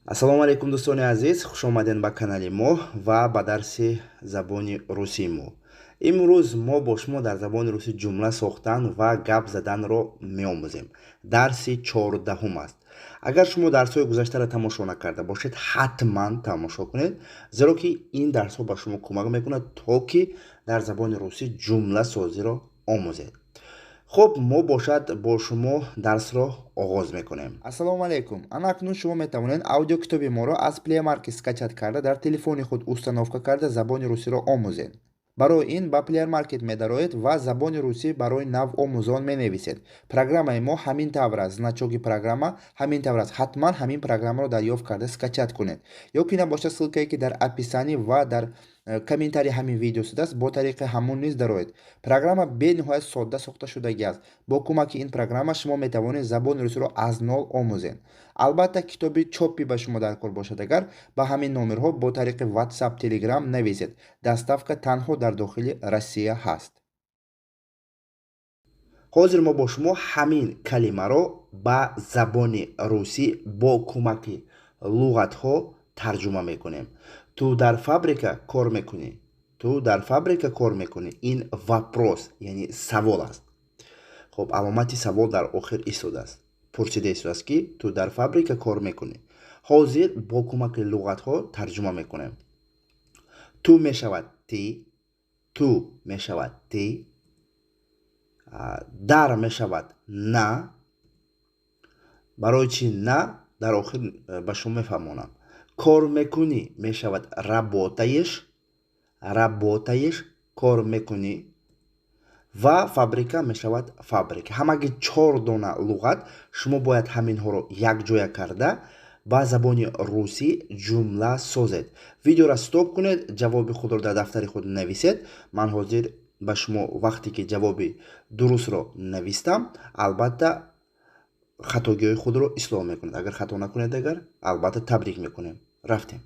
Ассалому алайкум, дӯстони азиз, хуш омадед ба канали мо ва ба дарси забони русии мо. Имрӯз мо бо шумо дар забони русӣ ҷумла сохтан ва гап заданро меомӯзем. Дарси 14-ум аст. Агар шумо дарсҳои гузаштаро тамошо накарда бошед, ҳатман тамошо кунед, зеро ки ин дарсҳо ба шумо кӯмак мекунад, то ки дар забони русӣ ҷумласозиро омӯзед. Хуб, мо бошад бо шумо дарсро оғоз мекунем. Ассалому алайкум. Ана акнун шумо метавонед аудиокитоби моро аз Play Market скачать карда, дар телефони худ установка карда, забони русиро омӯзед. Барои ин ба Play Market медароед ва забони русӣ барои навомӯзон менависед. Программаи мо ҳамин тавр аст, значоки программа ҳамин тавр аст. Ҳатман ҳамин программаро дарёфт карда скачать кунед. Ё ки набошад, ссылкае ки дар описании ва дар комментарии ҳамин видео шудааст, бо тариқи ҳамон низ дароед. Программа бениҳоят содда сохта шудагӣ аст. Бо кӯмаки ин программа шумо метавонед забони русиро аз нол омӯзед. Албатта, китоби чопӣ ба шумо дар кор бошад, агар ба ҳамин номерҳо бо тариқи WhatsApp, Telegram нависед. Доставка танҳо дар дохили Россия ҳаст. Ҳозир мо бо шумо ҳамин калимаро ба забони русӣ бо кӯмаки луғатҳо тарҷума мекунем. Ту дар фабрика кор мекунӣ? Ту дар фабрика кор мекунӣ? Ин вопрос, яъне савол аст. Хуб, аломати савол дар охир истодааст. Пурсида истодааст, ки ту дар фабрика кор мекунӣ? Ҳозир бо кӯмаки луғатҳо тарҷума мекунем. Ту мешавад ты, ту мешавад ты, дар мешавад на. Барои чӣ на дар охир ба шумо мефаҳмонам. Кор мекунӣ мешавад работаешь, работаешь, кор мекунӣ, ва фабрика мешавад фабрика. Ҳамаги 4 дона луғат, шумо бояд ҳаминҳоро якҷоя карда ба забони русӣ ҷумла созед. Видеоро стоп кунед, ҷавоби худро дар дафтари худ нависед. Ман ҳозир ба шумо вақте ки ҷавоби дурустро навистам, албатта хатогиҳои худро ислоҳ мекунед. Агар хато накунед, агар албатта табрик мекунем. Рафтем.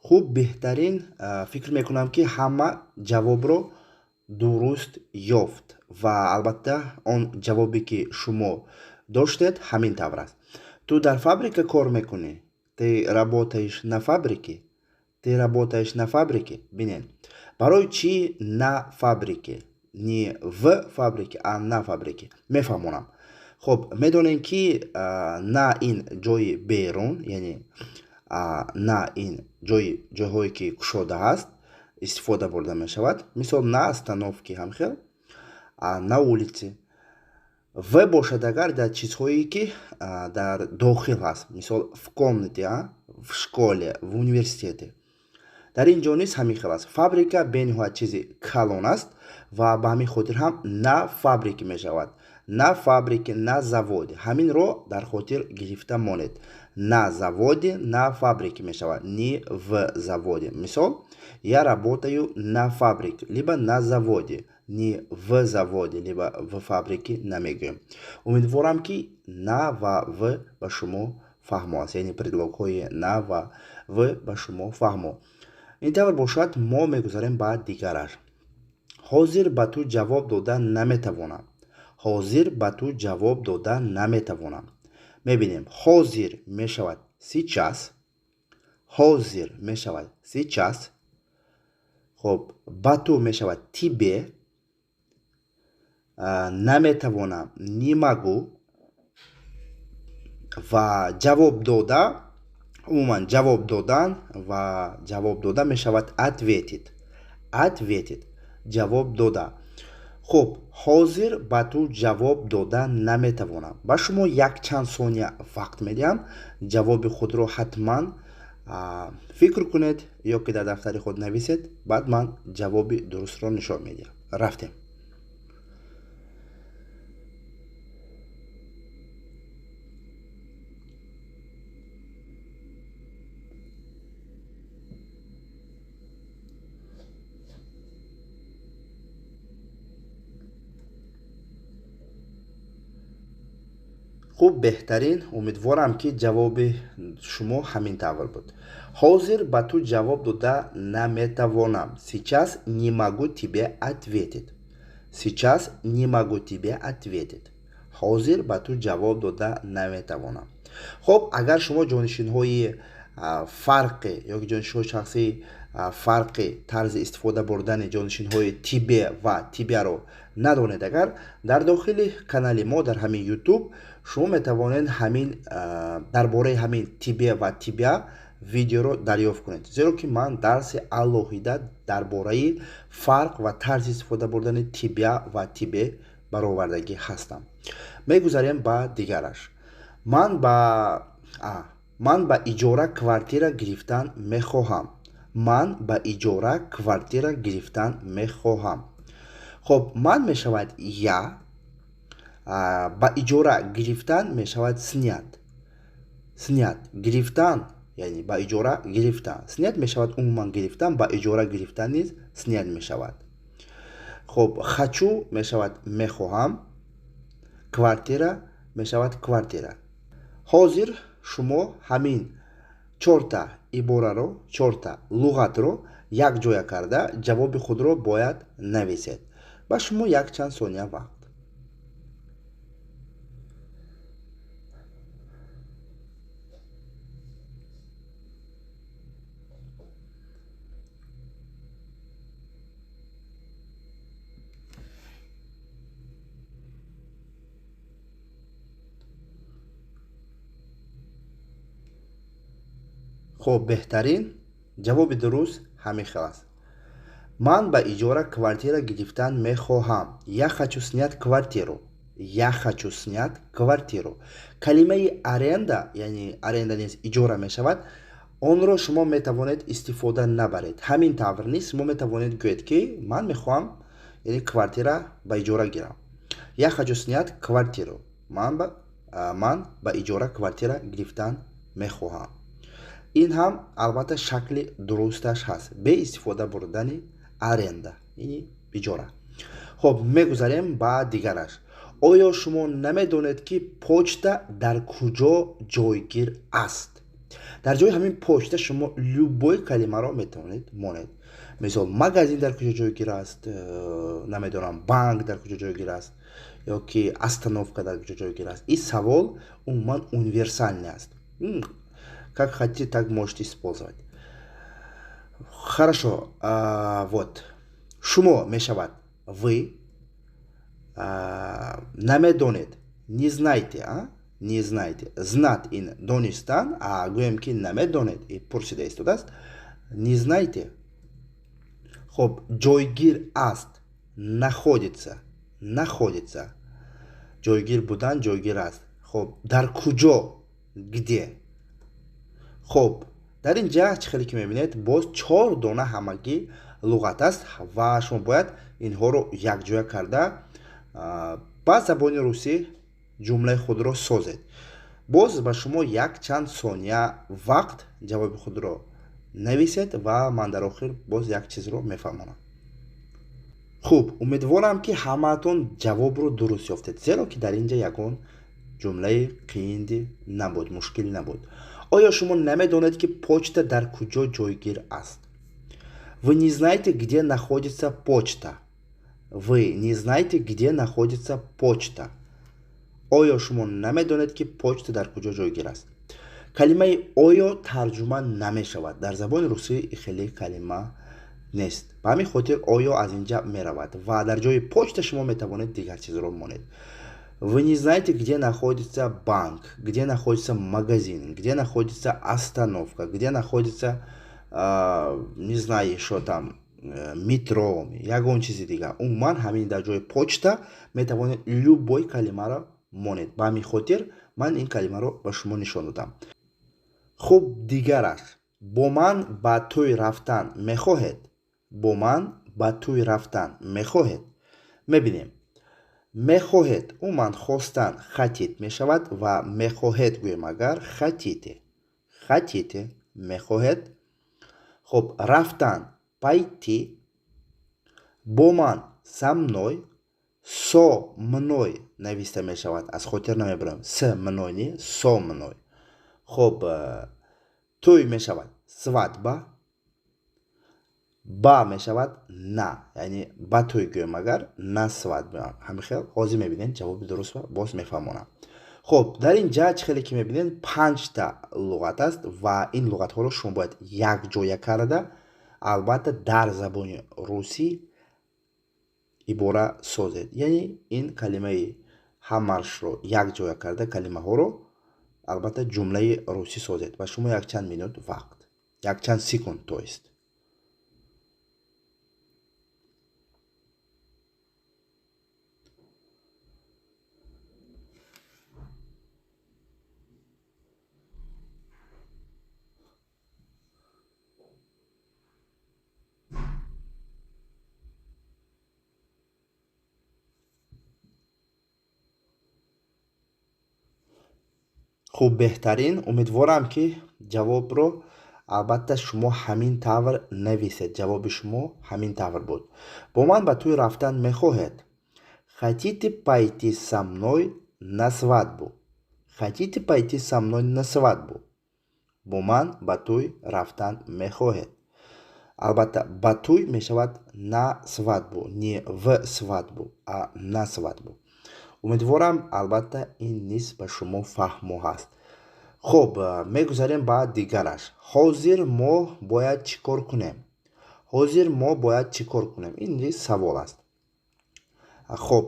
Хуб, беҳтарин, фикр мекунам, ки ҳама ҷавобро дуруст ёфт ва албатта он ҷавобе ки шумо доштед ҳамин тавр аст. Ту дар фабрика кор мекунӣ? Ты работаешь на фабрике? Ты работаешь на фабрике? Бинед, барои чӣ на фабрике, не в фабрике, а на фабрике? Мефаҳмонам. Хуб, медонем, ки на ин ҷои берун, яъне на ин ҷои ҷойҳое ки кушода ҳаст истифода бурда мешавад. Мисол, на остановке, ҳамхел на улице. В бошад агар дар чизҳое ки дар дохил ҳаст, мисол, в комнате, в школе, в университете. Дар ин ҷо низ ҳамин хел аст. Фабрика бениҳоят чизи калон аст ва ба ҳамин хотир ҳам на фабрике мешавад, на фабрике, на заводе. Ҳаминро дар хотир гирифта монед. На заводе, на фабрике мешавад, не в заводе. Мисол, я работаю на фабрике либо на заводе, не в заводе либо в фабрике намегӯем. Умедворам, ки на ва в ба шумо фаҳмо аст, яъне предлогҳои на ва в ба шумо фаҳмо. Ин тавр бошад, мо мегузарем ба дигараш. Ҳозир ба ту ҷавоб дода наметавонам. Ҳозир ба ту ҷавоб дода наметавонам. Мебинем, ҳозир мешавад сейчас, ҳозир мешавад сейчас. Хуб, ба ту мешавад тебе, наметавонам не могу, ва ҷавоб дода, умуман ҷавоб додан ва ҷавоб дода мешавад ответить, ответить, ҷавоб дода. Хуб, ҳозир ба ту ҷавоб дода наметавонам. Ба шумо якчанд сония вақт медиҳам, ҷавоби худро ҳатман фикр кунед ё ки дар дафтари худ нависед, баъд ман ҷавоби дурустро нишон медиҳам. Рафтем. Хуб, беҳтарин. Умедворам, ки ҷавоби шумо ҳамин тавр буд. Ҳозир ба ту ҷавоб дода наметавонам. Сейчас не могу тебе ответить. Сейчас не могу тебе ответить. Ҳозир ба ту ҷавоб дода наметавонам. Хуб, агар шумо ҷонишинҳои фарқи ё ҷонишинҳои шахсии фарқи тарзи истифода бурдани ҷонишинҳои тебе ва тебя-ро надонед, агар дар дохили канали мо дар ҳамин YouTube шумо метавонед ҳамин дар бораи ҳамин тебе ва тебя видеоро дарёфт кунед, зеро ки ман дарси алоҳида дар бораи фарқ ва тарзи истифода бурдани тебя ва тебе баровардагӣ ҳастам. Мегузарем ба дигараш. Ман ба иҷора квартира гирифтан мехоҳам. Ман ба иҷора квартира гирифтан мехоҳам. Хуб, ман мешавад я, ба иҷора гирифтан мешавад снять. Снять гирифтан, яъне ба иҷора гирифтан. Снять мешавад умуман гирифтан, ба иҷора гирифтан низ снять мешавад. Хуб, хочу мешавад мехоҳам, квартира мешавад квартира. Ҳозир шумо ҳамин чорта ибораро, чорта луғатро якҷоя карда ҷавоби худро бояд нависед. Ба шумо якчанд сония вақт. Хуб, беҳтарин. Ҷавоби дуруст ҳамин хел аст. Ман ба иҷора квартира гирифтан мехоҳам. Я хочу снять квартиру. Я хочу снять квартиру. Калимаи аренда, яъне аренда низ иҷора мешавад, онро шумо метавонед истифода набаред. Ҳамин тавр низ шумо метавонед гӯед, ки ман мехоҳам, яъне квартира ба иҷора гирам. Я хочу снять квартиру. Ман ба иҷора квартира гирифтан мехоҳам. Ин ҳам албатта шакли дурусташ ҳаст, бе истифода бурдани аренда, яъне иҷора. Хуб, мегузарем ба дигараш. Оё шумо намедонед, ки почта дар куҷо ҷойгир аст? Дар ҷои ҳамин почта шумо любой калимаро метавонед монед. Мисол, магазин дар куҷо ҷойгир аст, намедонам, банк дар куҷо ҷойгир аст ё ки остановка дар куҷо ҷойгир аст. Ин савол умуман универсальный аст. Как хотите, так можете использовать. Хорошо, вот. Шумо мешавад вы, намедонед, не знаете, а? Не знаете. Знать ин донистан, а гӯем ки намедонед, и пурсида истодааст. Не знаете. Хуб, ҷойгир аст, находится, находится. Ҷойгир будан, ҷойгир аст. Хуб, дар куҷо, где? Хуб, дар ин ҷа чӣ хеле ки мебинед, боз чор дона ҳамагӣ луғат аст ва шумо бояд инҳоро якҷоя карда ба забони русӣ ҷумлаи худро созед. Боз ба шумо якчанд сония вақт, ҷавоби худро нависед ва ман дар охир боз як чизро мефаҳмонам. Хуб, умедворам, ки ҳамаатон ҷавобро дуруст ёфтед, зеро ки дар ин ҷа ягон ҷумлаи қиинди набуд, мушкил набуд. Оё шумо намедонед, ки почта дар куҷо ҷойгир аст? Вы не знаете, где находится почта. Вы не знаете, где находится почта. Оё шумо намедонед, ки почта дар куҷо ҷойгир аст? Калимаи оё тарҷума намешавад. Дар забони русӣ хеле калима нест. Ба ҳамин хотир оё аз ин ҷа меравад ва дар ҷои почта шумо метавонед дигар чизро монед. Вы не знаете, где находится банк, где находится магазин, где находится остановка, где находится, не знаю, ещё там, метро, ягон чизи дигар. Умуман ҳамин дар ҷои почта метавонед любой калимаро монед. Ба ҳамин хотир ман ин калимаро ба шумо нишон додам. Хуб, дигараш. Бо ман ба тӯй рафтан мехоҳед? Бо ман ба тӯй рафтан мехоҳед? Мебинем. Мехоҳед, умуман хостан хотеть мешавад ва мехоҳед гӯем агар хотите. Хотите, мехоҳед. Хуб, рафтан пойти, бо ман со мной, Со мной нависта мешавад, аз хотир намебарам, с мной не, со мной. Хуб, тӯй мешавад свадьба, ба мешавад на, яъне ба тӯй гӯем агар, на свадьба. Ҳамин хел ҳозир мебинед, ҷавоби дурустро боз мефаҳмонам. Хуб, дар ин ҷа чӣ хеле ки мебинед, панҷта луғат аст ва ин луғатҳоро шумо бояд якҷоя карда, албатта, дар забони русӣ ибора созед. Яъне ин калимаи ҳамаашро якҷоя карда, калимаҳоро, албатта, ҷумлаи русӣ созед ва шумо якчанд минут вақт, якчанд секунд, то есть. Хуб, беҳтарин. Умедворам, ки ҷавобро, албатта, шумо ҳамин тавр нависед. Ҷавоби шумо ҳамин тавр буд. Бо ман ба тӯй рафтан мехоҳед? Хотите пойти со мной на свадьбу? Хотите пойти со мной на свадьбу? Бо ман ба тӯй рафтан мехоҳед? Албатта, ба тӯй мешавад на свадьбу, не в свадьбу, а на свадьбу. Умедворам, албатта, ин низ ба шумо фаҳмо ҳаст. Хуб, мегузарем ба дигараш. Ҳозир мо бояд чӣ кор кунем? Ҳозир мо бояд чӣ кор кунем? Ин низ савол аст. Хуб,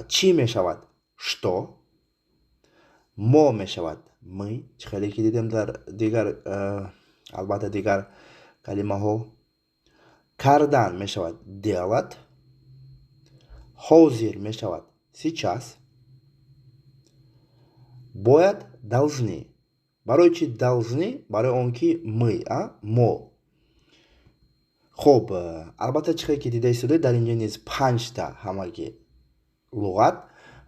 чӣ мешавад что, мо мешавад мы, чӣ хеле ки дидем дар дигар, албатта, дигар калимаҳо, кардан мешавад делать, ҳозир мешавад сейчас, бояд должны. Барои чи должны? Барои он ки мы, а мо. Хуб, албатта, чӣ хеле ки дида истодаед, дар инҷо низ панҷта ҳамагӣ луғат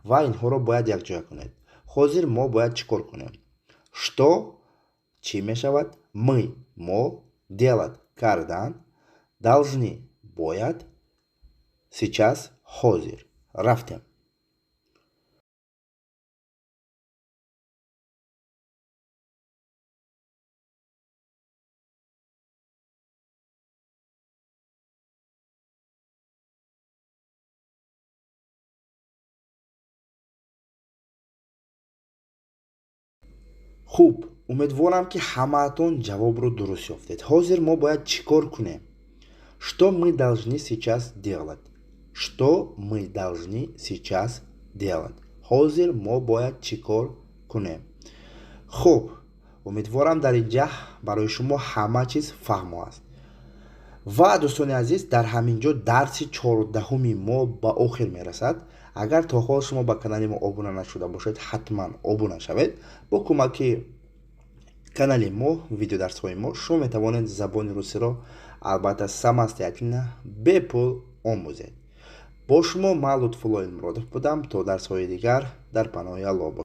ва инҳоро бояд якҷоя кунед. Ҳозир мо бояд чӣ кор кунем? Что чӣ мешавад, мы мо, делать кардан, должны бояд, сейчас ҳозир. Рафтем. Хуб, умедворам, ки ҳамаатон ҷавобро дуруст ёфтед. Ҳозир мо бояд чӣ кор кунем? Что мы должны сейчас делать? Что мы должны сейчас делать? Ҳозир мо бояд чӣ кор кунем? Хуб, умедворам, дар ин ҷа барои шумо ҳама чиз фаҳмо аст. Ва, дӯстони азиз, дар ҳамин ҷо дарси 14-уми мо ба охир мерасад. Агар то ҳол шумо ба канали мо обуна нашуда бошед, ҳатман обуна шавед. Бо кӯмаки канали мо, видеодарсҳои мо, шумо метавонед забони русиро, албатта, самостоятельно, бепул омӯзед. Бо шумо ман, Лутфулло Илмуродов, будам. То дарсҳои дигар дар паноҳи Аллоҳ бошед.